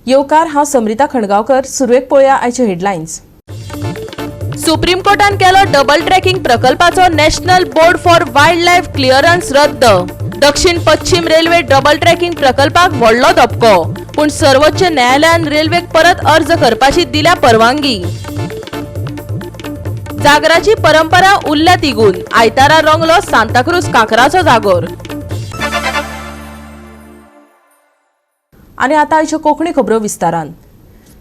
येवकार, हांव समरिता खणगांवकर. सुरवेक पळोवया आयच्यो हेडलायन्स. सुप्रीम कोर्टान केलो डबल ट्रॅकिंग प्रकल्पाचो National Board for Wild Life clearance रद्द. दक्षिण पश्चिम रेल्वे डबल ट्रॅकिंग प्रकल्पाक व्हडलो धपको, पूण सर्वोच्च न्यायालयान रेल्वेक परत अर्ज करपाची दिल्या परवानगी. जागराची परंपरा उरल्या तिगून, आयतारा रंगलो सांताक्रूज कांकराचो जागोर. आनी आतां आयच्यो कोंकणी खबरो विस्तारान.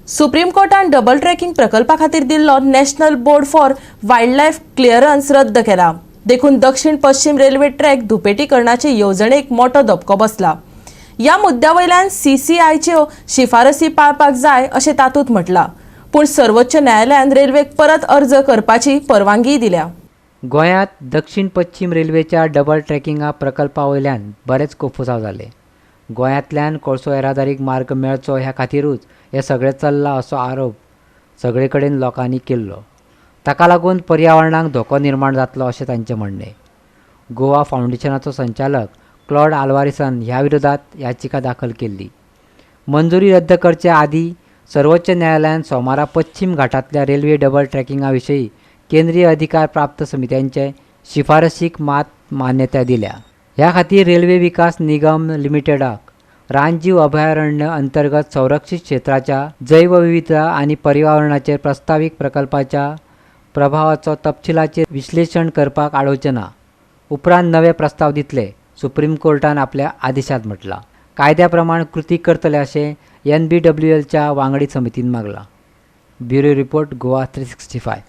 सुप्रीम कोर्टान डबल ट्रॅकिंग प्रकल्पा खातीर दिल्लो National Board for Wild Life clearance रद्द केला. देखून दक्षिण पश्चिम रेल्वे ट्रॅक दुपेटीकरणाचे येवजणेक मोठो धपको बसला. ह्या मुद्द्या वयल्यान सीसीआयच्यो शिफारसी पाळपाक जाय अशें तातूंत म्हटलां, पूण सर्वोच्च न्यायालयान रेल्वेक परत अर्ज करपाची परवानगीय दिल्या. गोंयांत दक्षिण पश्चिम रेल्वेच्या डबल ट्रॅकिंगा प्रकल्पा वयल्यान बरेंच कोफुसांव जालें. गोंयांतल्यान कोळसो येरादारीक मार्ग मेळचो ह्या खातीरूच हें सगळें चल्लां असो आरोप सगळे कडेन लोकांनी केल्लो. ताका लागून पर्यावरणाक धोको निर्माण जातलो अशें तांचें म्हणणें. गोवा फावंडेशनाचो संचालक क्लॉड आल्वारीसान ह्या विरोधात याचिका दाखल केल्ली. मंजुरी रद्द करचे आदीं सर्वोच्च न्यायालयान सोमारा पश्चिम घाटांतल्या रेल्वे डबल ट्रॅकिंगा विशीं केंद्रीय अधिकार प्राप्त समित्यांचे शिफारसीक मात मान्यताय दिल्या. ह्या खातीर रेल्वे विकास निगम लिमिटेडाक रानजीव अभयारण्य अंतर्गत संरक्षीत क्षेत्राच्या जैवविविधता आनी पर्यावरणाचेर प्रस्तावीत प्रकल्पाच्या प्रभावाचो तपशिलाचेर विश्लेशण करपाक आडोवचें ना, उपरांत नवे प्रस्ताव दितले, सुप्रीम कोर्टान आपल्या आदेशांत म्हटलां. कायद्या प्रमाण कृती करतले अशें एनबीडब्ल्यूएलच्या वांगडी समितीन मागलां. Bureau report, Goa 365.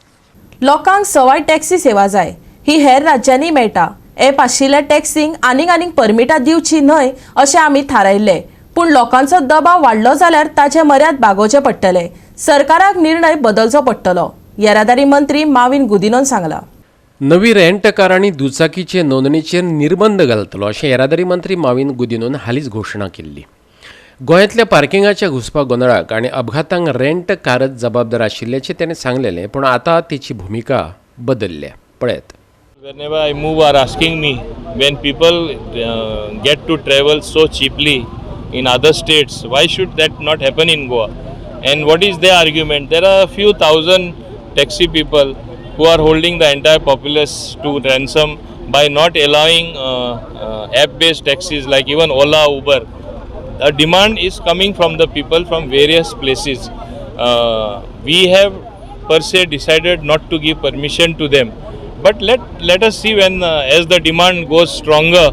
लोकांक सवाय टॅक्सी सेवा जाय. ही हेर राज्यांनी मेळटा. एप आशिल्ल्या टॅक्सींक आनीक आनीक परमिटां दिवची न्हय अशें आमी थारायल्लें, पूण लोकांचो दबाव वाडलो जाल्यार ताचे मर्याद बागोवचें पडटलें. सरकाराक निर्णय बदलचो पडटलो, येरादारी मंत्री माविन गुदिनोन सांगलां. नवी रेंट कार आनी दुचाकीचे नोंदणीचेर निर्बंध घालतलो अशें येरादारी मंत्री माविन गुदिनोन हालींच घोशणा केल्ली. गोंयांतल्या पार्किंगाच्या घुसपा गोंदळाक आनी अपघातांक रेंट कारच जबाबदार आशिल्ल्याचें ताणें सांगलेलें, पूण आतां तेची भुमिका बदलल्या. पळयात. Whenever I move are asking me, when people get to travel so cheaply in other states, why should that not happen in Goa? And what is their argument? There are a few thousand taxi people who are holding the entire populace to ransom by not allowing app-based taxis like even Ola, Uber. The demand is coming from the people from various places. We have per se decided not to give permission to them, but let us see when as the demand goes stronger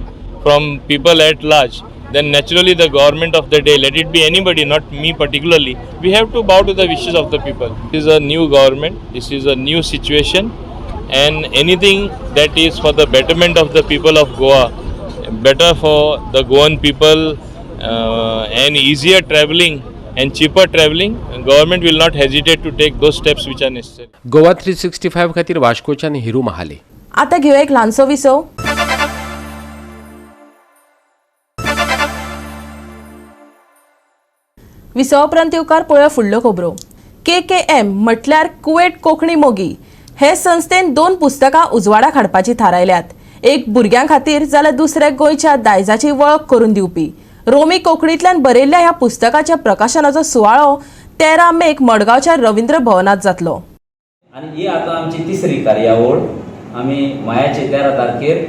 from people at large, then naturally the government of the day, let it be anybody, not me particularly, we have to bow to the wishes of the people. This is a new government, this is a new situation, and anything that is for the betterment of the people of Goa, better for the Goan people and easier traveling and cheaper traveling, government will not hesitate to take those steps which are necessary. Goa 365 खातीर वास्कोच्यान हिरू महाले. आता घेवया एक ल्हानसो विसव. विसवा उपरांत येवकार. पळोवया फुडल्यो खबरो. के के एम म्हटल्यार कुवेट कोंकणी मोगी हे संस्थेन दोन पुस्तकां उजवाडाक हाडपाची थारायल्यात. एक भुरग्यां खातीर जाल्यार दुसरें गोंयच्या दायजाची वळख करून दिवपी. रोमी कोंकणींतल्यान बरयल्ल्या ह्या पुस्तकाच्या प्रकाशनाचो सुवाळो 13 मेक मडगांवच्या रवींद्र भवनात जातलो. आनी ही आतां आमची तिसरी कार्यावळ. आमी मायाचे 13 तारखेर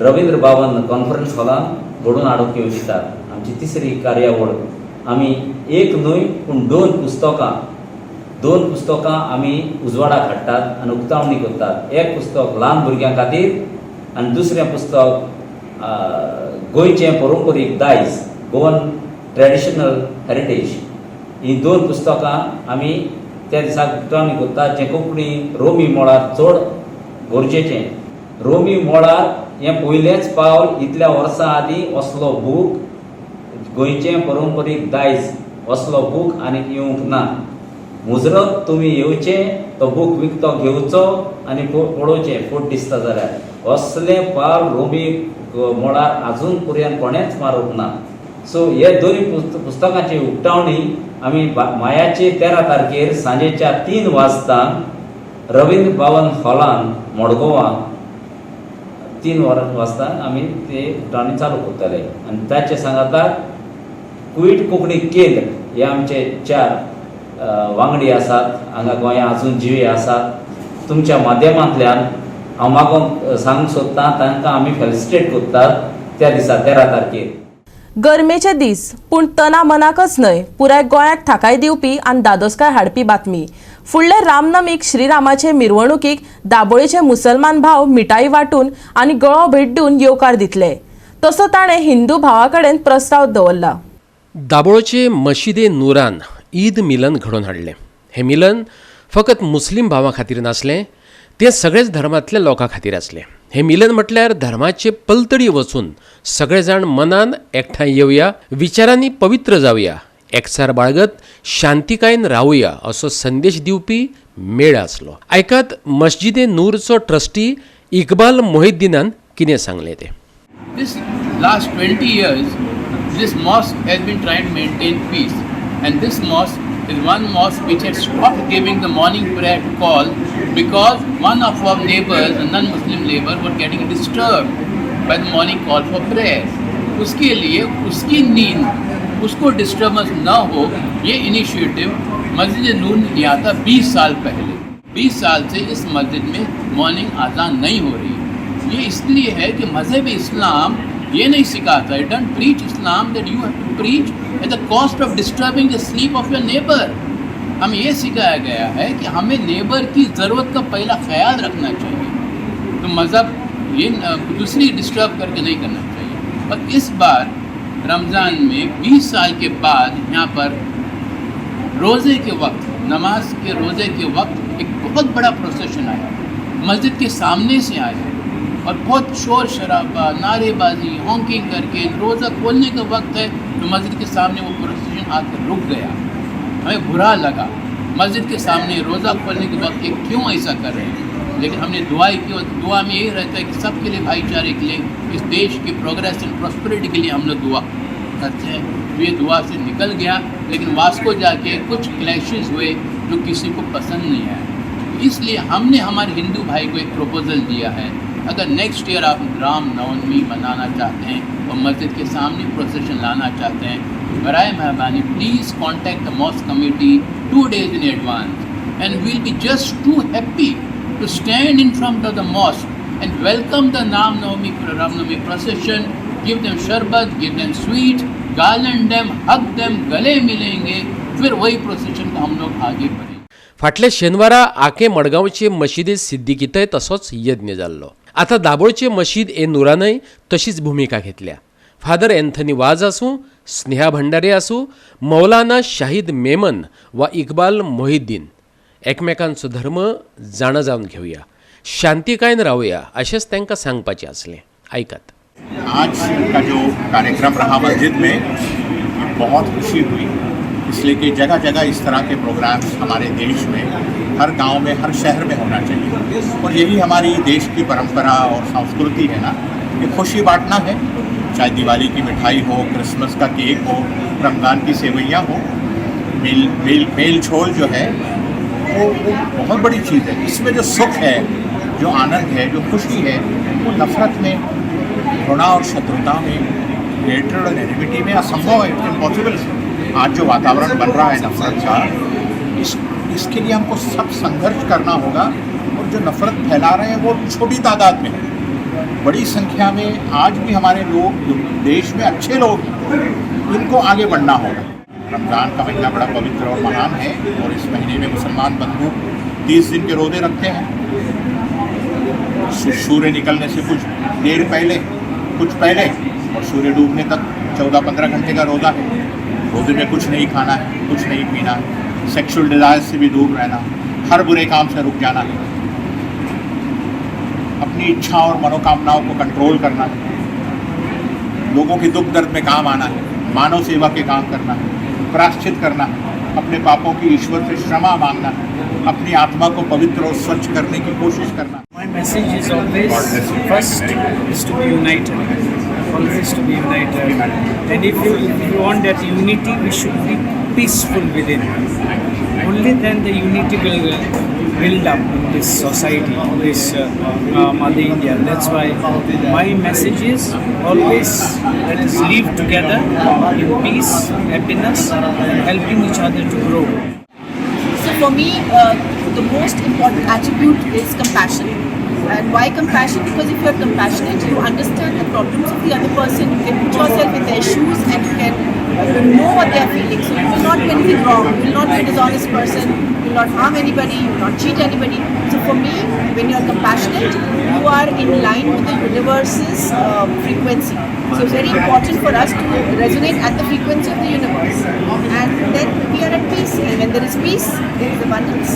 रवींद्र भवन कॉन्फरन्स हॉलान घडोवन हाडूंक येवजितात. आमची तिसरी कार्यावळ. आमी एक न्हय पूण दोन पुस्तकां आमी उजवाडाक हाडटात आनी उक्तावणी करतात. एक पुस्तक ल्हान भुरग्यां खातीर आनी दुसरें पुस्तक गोंयचें परंपरीक दायज, गोवन ट्रेडिशनल हेरिटेज. ही दोन पुस्तकां आमी त्या दिसाक उक्तावणी करतात, जें कोंकणी रोमी मळार चड गरजेचें. रोमी मळार हें पयलेंच पावल. इतल्या वर्सां आदीं असलो बूक, गोंयचें परंपरीक दायज असलो बूक आनीक येवंक ना. मुजरत तुमी येवचें, तो बूक विकतो घेवचो आनी पळोवचें फट दिसता जाल्यार. असलें पावल रोमी मळार आजून पर्यंत कोणेंच मारूंक ना. सो हे दोनूय पुस्तकांची उक्तावणी आमी मायाचे 13 तारखेर सांजेच्या 3 वाजता रवींद्र भवन हॉलान मडगांवां 3 वरां वाजता आमी ते उक्तावणी चालू करतले. आनी ताचे सांगाताक कुवेट कोंकणी केंद्र हे आमचे 4 वांगडी आसात हांगा गोंया अजून जिवे आसात. तुमच्या माध्यमांतल्यान हांव मागोंक सांगूंक सोदतां तांकां आमी फेलिसिटेट करतात त्या दिसा 13 तारखेर. गरमेचे दीस पूण तना मनाकच न्हय पुराय गोंयाक थाकाय दिवपी आनी दादोसकाय हाडपी बातमी. फुडले रामनमीक श्रीरामाचे मिरवणुकीक दाबोळेचे मुसलमान भाव मिठाई वांटून आनी गळो भेट दिवन येवकार दितले, तसो ताणें हिंदू भावा कडेन प्रस्ताव दवरला. दाबोळचे मशिदे नूरान ईद मिलन घडोवन हाडलें. हें मिलन फकत मुस्लीम भावां खातीर नासलें, तें सगळेच धर्मांतल्या लोकां खातीर आसलें. हें मिलन म्हटल्यार धर्माचे पलतडी वचून सगळे जाण मनान एकठांय येवया, विचारांनी पवित्र जावया, एकचार बाळगत शांतिकायेन रावया असो संदेश दिवपी मेळ आसलो. आयकात मस्जिदे नूरचो ट्रस्टी इकबाल मोहिद्दीनान कितें सांगलें तें. This last 20 years, this mosque has been trying to maintain peace, and this mosque is one mosque which has stopped giving the morning prayer call because one of our neighbors, a non-Muslim neighbor, were getting disturbed by the morning call for prayer. उसके लिए उसकी नींद, उसको disturbance न हो, ये initiative मस्जिद नूर ने लिया था 20 साल पहले. 20 साल से इस मस्जिद में मॉर्निंग आज़ान नहीं हो रही. ये इसलिए है कि मज़हब इस्लाम ये नहीं सिखाता, it don't preach Islam that you have to preach at the cost of disturbing the sleep of your neighbour. हमें ये सिखाया गया है कि हमें नेबर की ज़रूरत का पहला ख्याल रखना चाहिए. तो मज़हब ये दूसरी डिस्टर्ब करके नहीं करना चाहिए. और इस बार रमज़ान में 20 साल के बाद यहाँ पर रोज़े के वक्त, नमाज के रोज़े के वक्त एक बहुत बड़ा प्रोसेशन आया, मस्जिद के सामने से आया और बहुत शोर शराबा, नारेबाजी, हॉकिंग करके रोज़ा खोलने का वक्त है तो मस्जिद के सामने वो प्रोसेशन आकर रुक गया. हमें बुरा लगा, मस्जिद के सामने रोज़ा खोलने के वक्त ये क्यों ऐसा कर रहे हैं. लेकिन हमने दुआएं की और दुआ में यही रहता है कि सबके लिए, भाईचारे के लिए, इस देश की प्रोग्रेस एंड प्रॉस्पेरिटी के लिए हम लोग दुआ करते हैं. तो ये दुआ से निकल गया, लेकिन वास्को जाके कुछ क्लैशेस हुए जो किसी को पसंद नहीं आए. इसलिए हमने हमारे हिंदू भाई को एक प्रपोज़ल दिया है, अगर नेक्स्ट ईयर आप राम नवमी मनाना चाहते हैं और मस्जिद के सामने प्रोसेशन लाना चाहते हैं, बराए मेहरबानी please contact the mosque committee 2 days in advance and we'll be just too happy to stand in front of the mosque and welcome the Ram Navami procession, give them sharbat, give them sweet, garland them, hug them, गले मिलेंगे, फिर वही procession को हम लोग आगे बढ़ेंगे. फाटल्या शेनवारा आके मडगांवचे मशिदीत सिद्दीकींतय तसोच यज्ञ जाल्लो. आतां दाबोळचे मशीद ए नूरानय तशीच भुमिका घेतल्या. फादर एन्थनी वाज आसूं, स्नेहा भंडारी आसूं, मौलाना शाहीद मेमन वा इकबाल मोहिद्दीन, एकमेकांचो धर्म जाणा जावन घेवया, शांतिकायेन रावया अशेंच तांकां सांगपाचें आसलें. आयकात. आज का जो कार्यक्रम रहा मस्जिद में, बहुत खुशी हुई, इसलिए कि जगह जगह इस तरह के प्रोग्राम्स हमारे देश में हर गांव में, हर शहर में होना चाहिए. और यही हमारी देश की परंपरा और संस्कृति है ना, कि खुशी बांटना है, चाहे दिवाली की मिठाई हो, क्रिसमस का केक हो, रमज़ान की सेवैयाँ हो. मेल मेल मेल छोल जो है वो बहुत बड़ी चीज़ है. इसमें जो सुख है, जो आनंद है, जो खुशी है, वो नफ़रत में, घृणा और शत्रुता में, हेट्रेड और एनिमिटी में असंभव है. It's impossible. आज जो वातावरण बन रहा है नफ़रत का, इस इसके लिए हमको सब संघर्ष करना होगा. और जो नफ़रत फैला रहे हैं वो छोटी तादाद में है, बड़ी संख्या में आज भी हमारे लोग, जो देश में अच्छे लोग हैं, इनको आगे बढ़ना होगा. रमज़ान का महीना बड़ा पवित्र और महान है और इस महीने में मुसलमान बंधु 30 दिन के रोज़े रखते हैं. सूर्य निकलने से कुछ देर पहले, कुछ पहले और सूर्य डूबने तक 14-15 घंटे का रोज़ा है. रोज़े में कुछ नहीं खाना है, कुछ नहीं पीना है, सेक्सुअल डिज़ायर से भी दूर रहना, हर बुरे काम से रुक जाना है, अपनी इच्छा और मनोकामनाओं को कंट्रोल करना है, लोगों के दुख दर्द में काम आना है, मानव सेवा के काम करना है, प्रायश्चित करना है, अपने पापों की ईश्वर से क्षमा मांगना है, अपनी आत्मा को पवित्र और स्वच्छ करने की कोशिश करना. My message is always, first is to be united, always to be united. And if you want that unity, we should be peaceful within. Only then the unity will build up in this society, in this Mother India. That's why my message is always let us live together in peace, happiness, and helping each other to grow. So for me, the most important attribute is compassion. And why compassion? Because if you are compassionate, you understand the problems of the other person. You can put yourself in their shoes and you can know what they are feeling. So you will not do anything wrong. You will not be a dishonest person. You will not harm anybody. You will not cheat anybody. So for me, when you are compassionate, you are in line with the universe's frequency. So it's very important for us to resonate at the frequency of the universe. And then we are at peace. And when there is peace, there is abundance.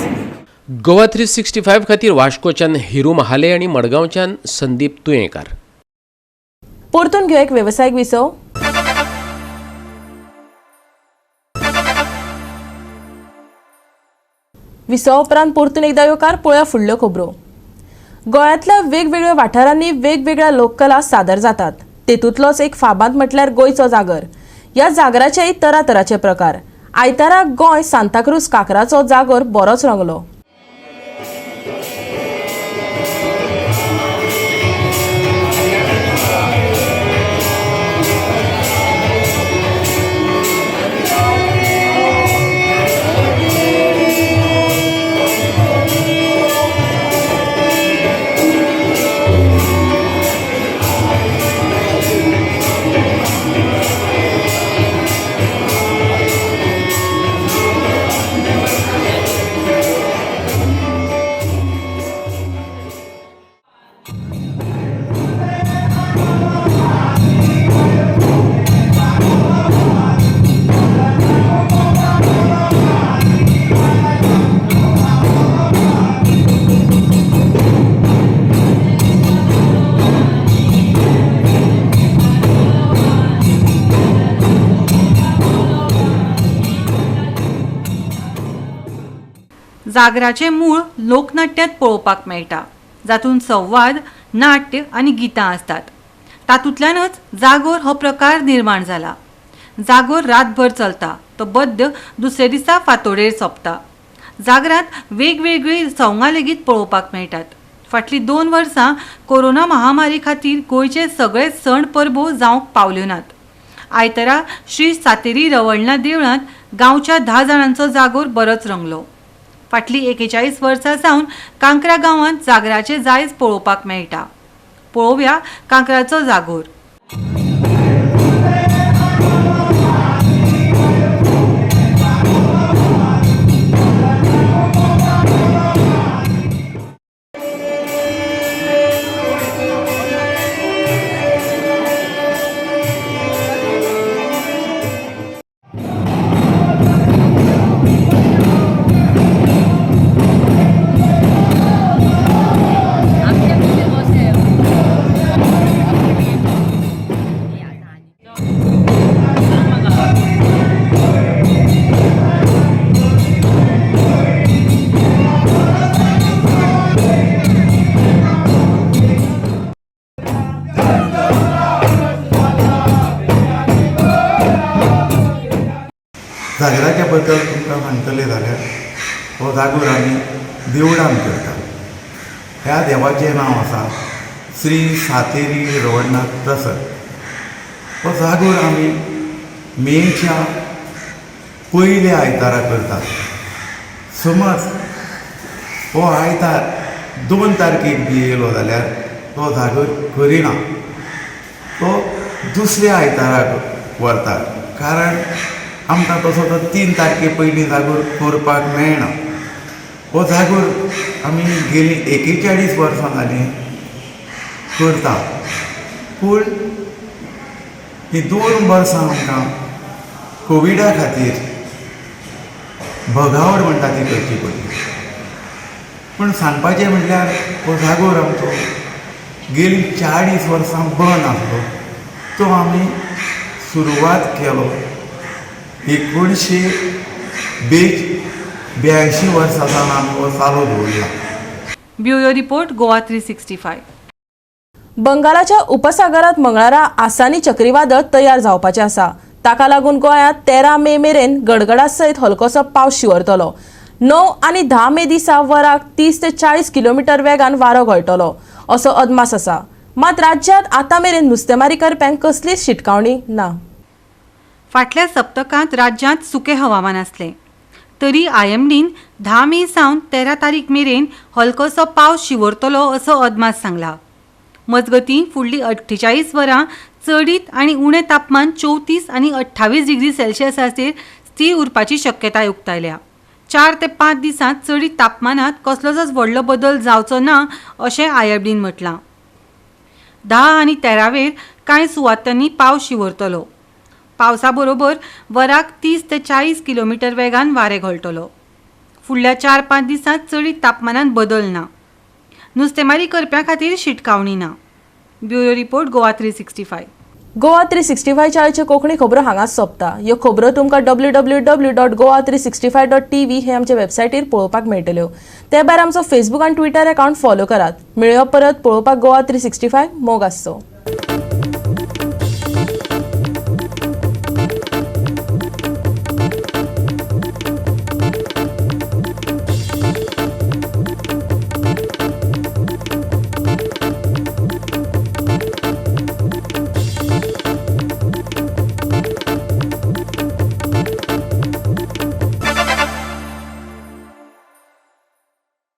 Goa 365 खातीर वास्कोच्यान हिरू महाले आनी मडगांवच्यान संदीप तुयेंकार. परतून घेवया एक वेवसायीक विसव. विसवा उपरांत परतून एकदा येवकार. पळोवया फुडल्यो खबरो. गोंयांतल्या वेगवेगळ्या वाठारांनी वेगवेगळ्या लोककला सादर जातात. तेतूंतलोच एक फामाद म्हटल्यार गोंयचो जागर. ह्या जागराचेय तरातराचे प्रकार. आयतारा गोंय सांताक्रूज कांक्राचो जागोर बरोच रंगलो. जागराचें मूळ लोकनाट्यांत पळोवपाक मेळटा, जातूंत संवाद, नाट्य आनी गितां आसतात. तातूंतल्यानच जागोर हो प्रकार निर्माण जाला. जागोर रातभर चलता, तो बद्द दुसरे दिसा फांतोडेर सोंपता. जागरांत वेगवेगळीं सवंगां लेगीत पळोवपाक मेळटात. फाटलीं 2 वर्सां कोरोना महामारी खातीर गोंयचे सगळे सण परबो जावंक पावल्यो नात. आयतारा श्री सातेरी रवळना देवळांत गांवच्या 10 जाणांचो जागोर बरोच रंगलो. फाटलीं 41 वर्सां सावन कांक्रा गांवांत जागराचें जायज पळोवपाक मेळटा. पळोवया कांक्राचो जागोर. जागराच्या बद्दल तुमकां सांगतले जाल्यार हो जागोर आमी देवळान करतात. ह्या देवाचें नांव आसा श्री सातेरी रवळनाथ प्रसन्न. हो जागोर आमी मेच्या पयल्या आयतारा करतात. समज हो आयतार 2 तारखेक बी येयलो जाल्यार तो जागोर करिना, तो दुसऱ्या आयताराक व्हरतात. कारण आमकां तसो तो 3 तारखे पयलीं जागोर करपाक मेळना. हो जागोर आमी गेलीं 41 वर्सां जालीं करता. पूण हीं 2 वर्सां आमकां कोविडा खातीर भगावड म्हणटा ती करची पडली. पूण सांगपाचें म्हणल्यार हो जागोर आमचो गेलीं 40 वर्सां बंद आसलो, तो आमी सुरवात केलो 1982 वर्सां सावन आमी हो चालू दवरला. Bureau report, Goa 365. बंगालाच्या उपसागरात मंगळारा आसानी चक्रीवादळ तयार जावपाचें आसा. ताका लागून गोंयांत 13 मे मेरेन गडगडा सयत हलकोसो पावस शिंवरतलो. 9 आनी 10 मे दिसा वराक 30 ते 40 किलोमिटर वेगान वारो घोळटलो असो अदमास आसा. मात राज्यांत आतां मेरेन नुस्तेमारी करप्यांक कसलीच शिटकावणी ना. फाटल्या सप्तकांत राज्यांत सुकें हवामान आसलें तरी आयएमडीन 10 मे सावन 13 तारीख मेरेन हलकोसो पावस शिंवरतलो असो अदमास सांगला. मजगतीं फुडलीं 48 वरां चडीत आनी उणें तापमान 34 आनी 28 डिग्री सेल्सियसाचेर स्थीर उरपाची शक्यताय उक्तायल्या. 4 ते 5 दिसांत चडीत तापमानांत कसलोच व्हडलो बदल जावचो ना अशें आयएमडीन म्हटलां. 10 आनी 13वेर कांय सुवातांनी पावस शिंवरतलो. पावसा बरोबर वराक 30 ते 40 किलोमिटर वेगान वारें घोळटलो. फुडल्या 4-5 दिसांत चडीत तापमानांत बदल ना. नुस्तेमारी करप्यां खातीर शिटकावणी ना. Bureau report, Goa 365. Goa 365च्या आयच्यो कोंकणी खबरो हांगाच सोंपता. ह्यो खबरो तुमकां www.goa365.tv हे आमचे वेबसायटीर पळोवपाक मेळटल्यो. ते भायर आमचो फेसबूक आनी ट्विटर अकावंट फॉलो करात. मेळया परत पळोवपाक गोवा 365. मोग आसचो.